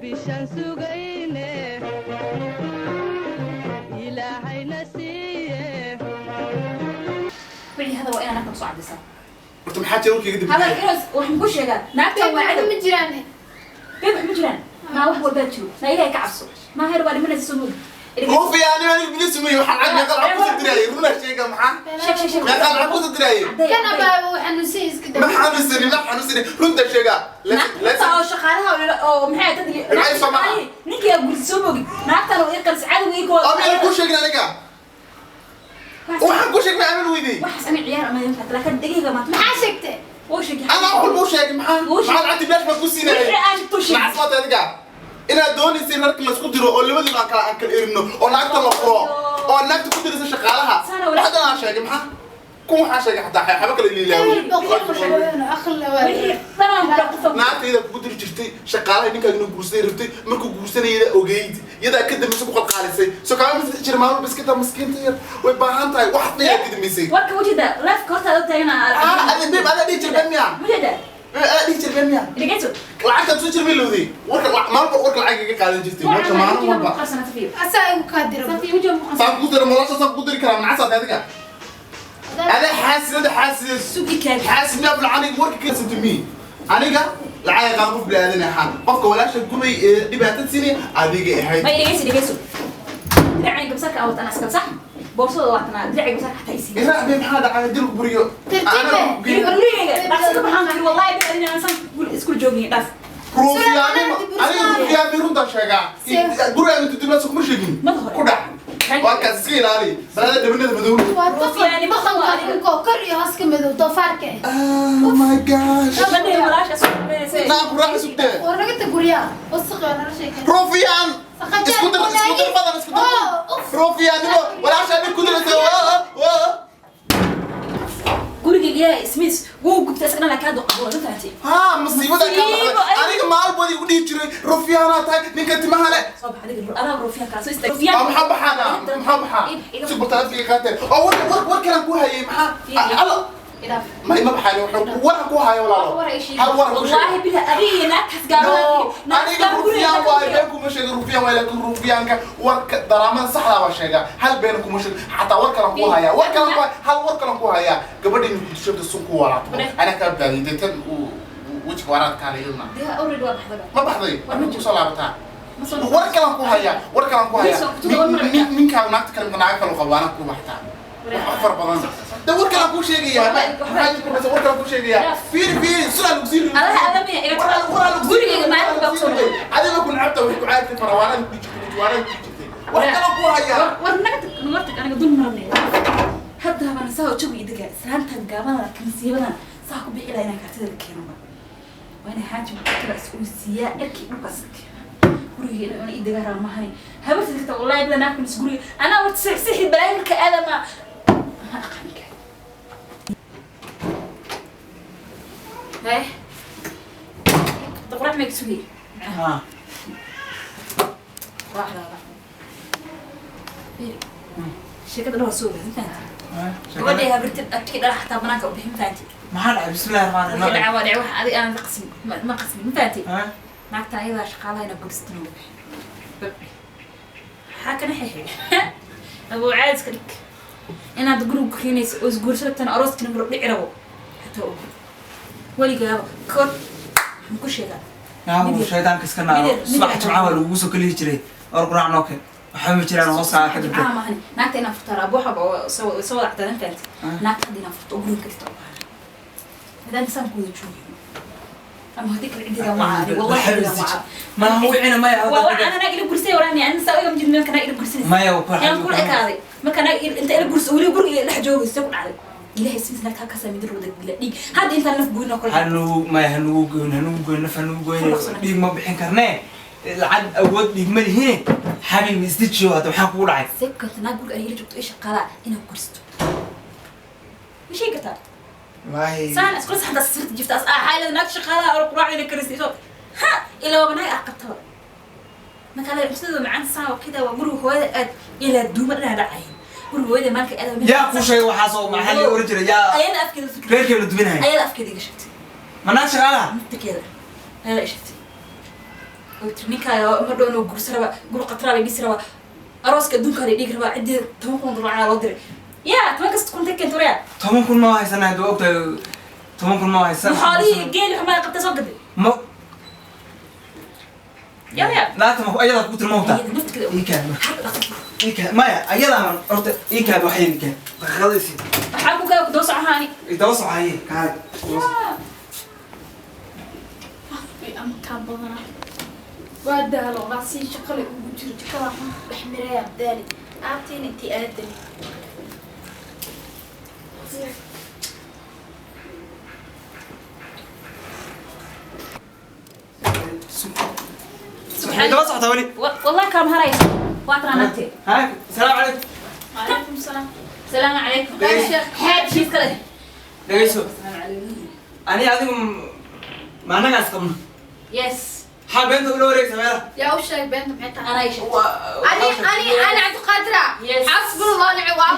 Bishan sugayne Ilaahayna siiye. Wixii hada waa inaan naagta kusoo cadaysaa. Horta maxaa jira warkayga dib? Hadal inuu waxaan ku sheegaa naagtan waa cadow. Ma jiraan. Bee, wax ma jiraan, maa wax walbaa jiro. Naa Ilaahay ka cabso, maa heer waa dhimanaysa, soo mogi. Ruufi, aniga bilis may waxaan cad meeqa lacag kusoo dirayay? Runa sheega, maxaa Sheeg, sheeg, sheeg. meeqa lacag kusoo dirayay? Kan abaa uu xanuunsan iska Ma xanuunsani, ma xanuunsani, runta sheega. Naagta oo shaqaalaha oo maxay dad Maxay soo maha? Ninkii aa gursi, soo mogi, naagtan oo ii qalis cadow ii kooda. Amiina kuu sheegin, aniga waxaan kuu sheegay amin weydii. Waxaas ani ciyaar ama laakiin dhegeyga maanta. Maxaa sheegtay? Wuu sheegay. Anaa wax walba u sheegay, maxaa Wuu sheegay. maxaa lacagti bilaash baan ku siinayay? Wixii aan sheegto sheegay. Nacas maata adiga inaad doonaysay marka laisku diro oo labadiina aan kala erino oo naagta la furo oo naagta ku diraysa shaqaalaha. Sana wala- Hadda aan sheegay, maxaa kun waxaan sheegay xataa xaba kala liilaaway. Wixii dhanaan ku dhaqo. Naagta iyada kugu diri jirtay shaqaalaha, ninkaaga inuu guursaday rabtay. Markuu guursanayada ogeyd, iyadaa ka dambaysay ku qalqaalisay. So kaama mis jira maalmo biskita miskiinta yar way baahan tahay, wax dhayaa ka dambaysay. Warka wajida lafka horta aad taagana. Ah, adi babe, adaa dhihi jir been miya? Wajida. Babe, adaa dhihi jir been miya? Dhegeyso. Lacagtaad soo jir milowday warka maalin warka lacag iga qaadan jirtay warka maalin walba. Asaa igu kaa dira. Saan kugu dira nolosha, saan kugu diri karaa. Macasaad adiga adaa xaasidada, xaasidad. Sugi kaadi. Xaasid miyaa bil aniga warka ka to me? Aniga lacag qaad qof bilaadan ahaan, qofka walaasha gubay ee dhibaatada siinay adiga ahayd. May, dhegeyso, dhegeyso. Diraceen gabsarka awatan askal sax boorsada waatanaa diracay gabsarka xataa isii. Iraac bay, maxaa dhacay dilku buriyo? Tartiib. Gurigayga dhaqso ka baxaan kiri, wallahi baa inaan san isku joogin, dhaaf. Ruufiyaanimo, aniga ruufiyaani runta sheegaa. Guriga intu dibna kuma sheegin. Mada hore. Ku dhac waa kaas, iska ilaali salaada dhabanada madow. Waa dhaqanka dhulka kor iyo hoos ka madow doofaarka ah. Oh my gosh. Gabadhii walaasha soo dhaweysay. Naa ku raac sugtee. War naga tag guryaha wasaqo nolosha kale. Ruufiyaan, isku dir, isku dir badan, isku dir. Ruufiyaanimo walaasha dhib ku diraysa waa. Gurigayga ilaahay ismiis wuu gubtay, isagana laa kaa duqabo, ma fahanti? Haa, masiibada ka baxday. Aniga maalin igu dhihi jiray rufiyaanaa tahay ninka timaha leh. Soo bax adiga, adaa ruufiyaan kaa soo istaag. Ah, maxaa baxaana? Maxaa baxaa? Si bartaafkiga qaateen oo war war war kalan ku hayay, maxaa alla Idaaf. May, ma baxaan, wuxuu war ku hayo walaalo. War ay sheegay. Hal war ku sheegay. Wallaahi billahi adiga iyo naagtaas No, gaaban. aniga rufiyaan waayo, been kuma sheegin, rufiyaan waayo, laakiin rufiyaanka warka daraamada saxda baa sheegaa. Hal been kuma sheegin xataa. War kalan ku hayaa, war kalan ku hal war kalan ku hayaa. Gabadhii ku dishabta sun ku waraato, anaa kaa badbaadiyay dee tan uu wejiga waraadka kale iyaduna. Dee already waa baxday. Ma baxday? War ma ma kusoo laabataa? Ma soo. War kalan ku hayaa, war kalan ku hayaa. Soo kutuba, war ma rabtaa? Ninkaagu naagta kale naaga kale qabo, anaa ku baxtaa wax fara badan. De war kalan kuu sheegayaa, maxaa war kalan kuu sheegayaa? Fiiri, fiiri, sidaa lagu sii. Allaha alla miya iga gurigayga maalin baa kusoo noqday. Adiga ku nacabta way ku caadtay, farawaanada ku jirtay, waanada ku jirtay. Wax kale ku hayaa. War naga tag, naga tag, aniga dul marnay hadda baan saa jawi idaga islaantan gaabada kansiibadan saa ku bixi lahaa inaan kartida keeno. Waa inay xaaji kala isku siiyaa erkii dhulkaas keena guriga inuu idaga raa mahani habarta digta. Wallahi bila naag kunis guriga anaa warta sixi balaayo marka aadama ma aqaan ka hee qurac ma sugay? Ha. Quracdaada sheekada dhawaa soo ogaad, ma fahanti? Gabadhay habartid abtigi dhala xataa banaanka u bixin, ma fahanti? Maxaa dhacay? Bismillahi raxmaani wixii raxiim. Dhacay waa dhacay, wax adiga aan la qasmin ma qasmin, ma fahanti? Ha? Naagta ayadaa shaqaalaha inaa guursatin ugu bixin, maxaa kana xixi abuu caadiska dhig inaad guriga keenayso oo isguurso rabtana arooskana mar dhici rabo xataa og weligaaba kor waxaan ku sheegaa. Naagu shaydaanka iska naaro. Subax jimcaha waa lagugu soo kalihi jiray. War quraac noo keen. Waxba ma jiraan, hoos kaa ka dibtay. Jimcaha maahani, naagta inaan furtaa rabo waxba oo soo wada cadaadan, fahanti? Naagta hadda inaan furto oo guriga ka dhigto u baahan maadaama saan ku wada joogayno, ama haddii kale cididaa ma caadi, wallahi cididaa ma caadi. Ma wicina maya. Waa waa ana naag ila gursay waraani ana saa iga majid marka naag ila gursanaysa. Maya, waa ku yaan kula ekaaday marka naag inta ila gurso weli guriga ila dhex joogayso ku dhacday. Ilaahay ismiis naagta halkaas midir wada gila dhiig hadda intaan naf goyn oo kale. Hanugu maya, hanugu goyn, hanugu goyn naf, hanugu goyn. Dhiig ma bixin karnee, lacag awood dhiig ma lihine. Xabiibi, isdejiyo hadda, maxaa kugu dhacay? See ku karta naag guriga aniga ila joogto ii shaqaalaa inaad gursato? Ma sheegi kartaa? Wallaahi saan iskula saxda sirta jifta as ah xaalada naag shaqaalaha oo quraacdina karisayso ha ilaa waa naag aqabtaba marka la cuntada macaan saa oo kida waa guriga hooyada aad ilaa duuma dhinaca dhacay guriga hooyada maalinka aad. Yaa kuu sheegay waxaas oo maxaa lii oran jiray yaa Ayada afkeeda fikir. Reerkee la duminaya. Ayada afkeeda iga sheegtay. Ma naag shaqaalaha? Naftirkeeda ayada i sheegtay. Oo tiri ninkaaga ma dhow guursa raba, guri qatraa la dhisi rabaa, arooska adduunka la dhigi rabaa, ciddii 10,000 lacag loo diray. Yaa toban kasta kun take keento waryaa. 10,000 ma haysanaa, hadda waa ogtahay 10,000 ma haysan. Xoolihii geeli xumaa qabtay soo gaday. Ma Yaa yaa. Naagta ma ayadaa ku tiri ma hubtaa? Iyada naftigeeda. Ii kaad marka. Hadda dhaqan. Ii kaad, maya, ayadaa horta ii kaad, waxay ii kaad daqiiqada isii. Waxaa ku kaa ku daba socohaani. Ii daba soco, haye kaale. Ama kaa badanaa waa daalo raasii shaqale ugu jiro jikada xun dhex miraya daali aabtiin intii aadani. Waxay daba socotaa weli. Wallahi kaama harayso. Waa tanaa naagtee. Ha, salaamu calaykum. Calaykum salaam. Salaamu calaykum. Dhegeyso. Xeeb kale. Dhegeyso. Salaamu calaykum. Ani adigu ma annagaas qabno? Yes. Maxaa beenta ula wareegsa meelaha? Yaa u sheeg beenta maxay tahay? Anaa isha. Ani ani ani Cabdiqaadira. Yes. Xasbunallah nicma waa.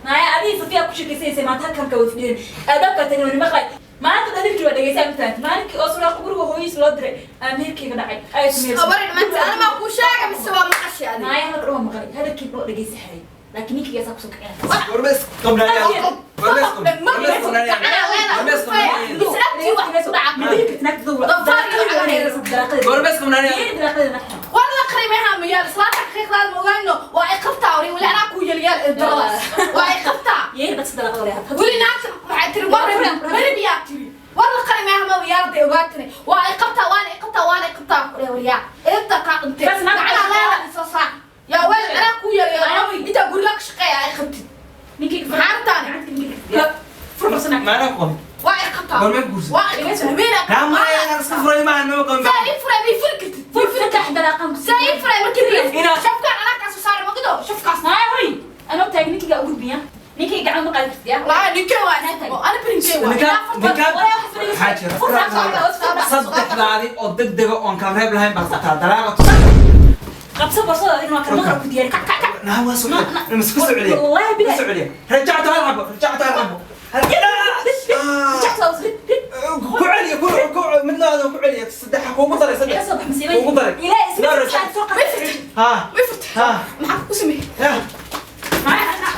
Naaya adii Safiya ku sheekaysanaysa maanta halkan ka wada fadhiyin. Albaabka tani wani maqlay. Maanta dhalirkii waa dhegeysaa mataant. Maalinkii oo suraaq guriga hooyiis loo diray amiirkayga dhacay. Ay sameeyay. Habar maanta ana ma kuu sheega mise waa maqashay adiga? Naaya hadalka dhan waa maqlay. Hadalkii loo dhegeysahay. Laakiin ninkayga saa kusoo kicina. War ma is qabnaa? War ma is qabnaa? War ma is qabnaa? War ma is qabnaa? War ma is qabnaa? War la qarimaha ma yaal islaanta xaqiiqdaada ma ogaano waa ay qabtaa wari wali anaa kuu yelyaal ee daradaas waa ay qabtaa weli naagta waxay tiri war maribiyaa tiri war la qarimaha ma yaal day ogaatane waa ay qabtaa waana ay qabtaa waana ay qabtaa ku dheh wariyaa inta kaa dhintay Bas naagta gacanaa leedahay soo saac yaa weel anaa kuu yelyaal intaa gurigaa ka shaqeeya ay qabtid. Ma anaa ku qabin? Waa ay qabtaa. War ma guursan? Waa ay qabtaa habeenaa. Naa maya, inaan iska furay maaha, nama qabin. Saa ii furay may furi kartid. Saa ii furay markii shafkaan anaa kaa soo saaray magido shafkaas. Laa ninkee waa ana berinkee waa. Ninkaan waxaa jira saddexdaadi oo degdega oon kala reeb lahayn baa qabtaa dalaaqa. Qabso borsada adigna waa kala ku diyaari kac kac kac. Naa waa soo celiya, mas ku soo celiya. Wallahi ku billahi. soo celiya, rajactu hal xabo, rajactu hal xabo. Ku celiya, ku mid labaad ku celiya, saddex kuugu daray, saddex Iga soo bax masiibay. kuugu daray. Ilaa isma Naa rajactu. soo qabtay. Ha. Way furtay. Ha. Maxaa ku sameeyey? Ha.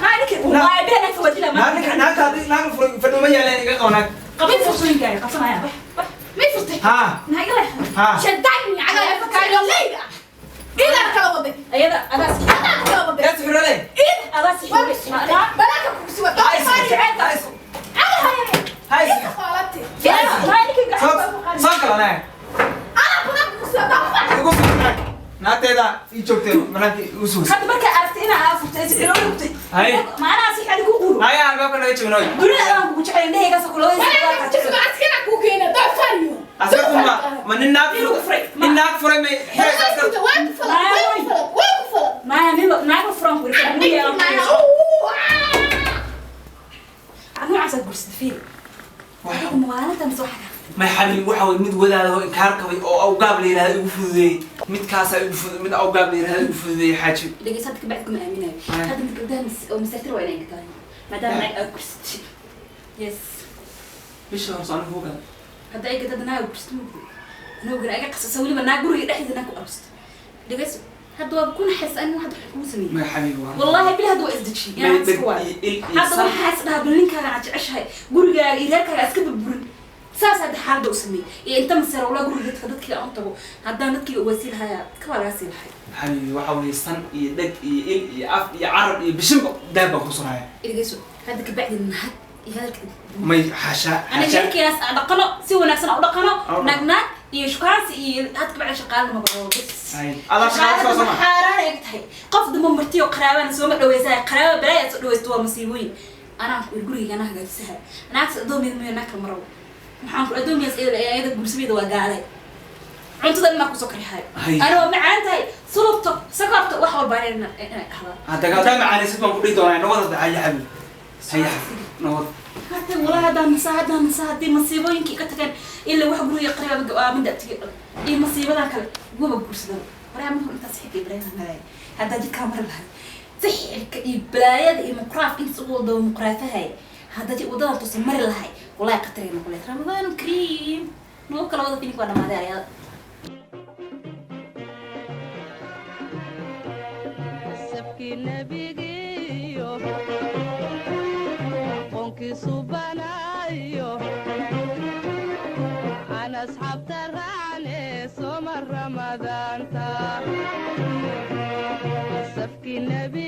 Ma ninka wallahi billahi naagta waa dilaa. Naa ninka naagta haddii naag furay fadhuma yaaleen iga qabo naag. Qabin fursooyinkaaga qabsanaya. Bax bax. May furtay. Ha. Maxaa iga leexday? Ha. Shadaan cagaa fakaayo leyda idan kala waday. Ayada adaa si adaa kala waday. Yaa sixirole. Adaa si balaaka kugu siwa. Ha is ha is ha is. Soo soo kala naag. Anaa badan kugu siwa daafa. Igu soo naag, naagteeda ii joogtay banaanka igu sugaysa. Hadda markaa aragtay inaa aafurtay si xiroo gubtay. Hay. Macnaha si xadi ku quro. Haya albaabka naga jebinoy. Dunida adaan kugu jecel indhahaygaas kula Balaaka kugu siwa askana kuu keena daafaariyo. Askartu ma nin naag furay, nin naag furay may xiraysa askartu? Way ku falan, way ku falan, way ku falan. Maaya nin naag la furan ku noocaas aad gursada fiiri. Adigu maalinta mise waxaa kaa May xabiib, waxa way mid wadaada oo inkaar qabay oo awgaab la yidhahda igu fududeeyey, midkaasaa igu fudu mid awgaab la yidhahda igu fududeeyey xaaji. Dhegeysa, hadda kabacdi kuma aaminayo. Maya. Hadda mid gabdhaha oo masaajir waa inay gataan maadaama naag aad gursatay. Yes. Bisha hore soo anigu gada. Hadda ay gadada naag gursatay mugdi noogana aga qasasa weliba naag guriga dhexdiisa naag ku arusto. Dhegeyso, hadda waa ku naxariis anigu hadda wax kugu sameeyey. May xabiib, waa Wallahi bilahi hadda waa isdejiyey inaan iska waayo. il iyo Hadda san. waxaa is dhahaa bal ninkaaga aad jeceshahay gurigaaga iyo reerkaaga iska burburin saas hadda xaaladda u sameeyey iyo inta masera walaa guriga dadka dadkii aan u tago haddaan dadkii uga sii lahayaa kabaa laga sii lahay. Xabiibi, waxa weeye san iyo dheg iyo il iyo af iyo carab iyo bishinba daab baan ku suraya. Dhegeyso, hadda kabacdi nahad iyo hadalka. May, xaasha. Aniga xaasha. reerkeenaas aan dhaqano si wanaagsan aan u dhaqano. Aan u dhaqano. Naag naag iyo shukaansi iyo hadda kabacdi shaqaalada ma baro bas. Ay, adaa shaqaale soo sama. Xaaraan ay tahay qof damba martiyo qaraabana sooma dhaweysaa, qaraaba balaayaa soo dhaweysto waa masiibooyin. Anaa ku guriga anaa hagaajisaha naagta adoomiyada mooya naag kale ma rabo. Maxaan ku adoomiyaas iyada guursamayda waa gaalay cuntada imaa kusoo karihayo. Hay. Ani waa macaan tahay sulubto sokorta wax walba inay dhahdaan. Hadda haddaa macaanaysid baan ku dhihi doonaa nabad hadda. Haya xabiib, haya xabiib, nabad. Hada walaa haddaan masa haddaan masa haddii masiibooyinkii ka tageen ilaa wax guriga qaraaba go-aaminda abtiga dhan iyo masiibadan kale waba guursadaba waraa marka intaas xigga ibraahim malay haddaa jidkaa mari lahay sixirka iyo balaayada iyo muqraafka intaas ugu wadaba muqraafahay haddaa jid wadadan tuusan mari lahay walaahi khatar ay noqon lahayd. Ramadaan kariim nagu kala wada finik waa dhamaaday aryaada. Safkii nebigiyo qoonkiisu banayo aan asxaabta raacne sooma ramadaanta. Safkii nebi.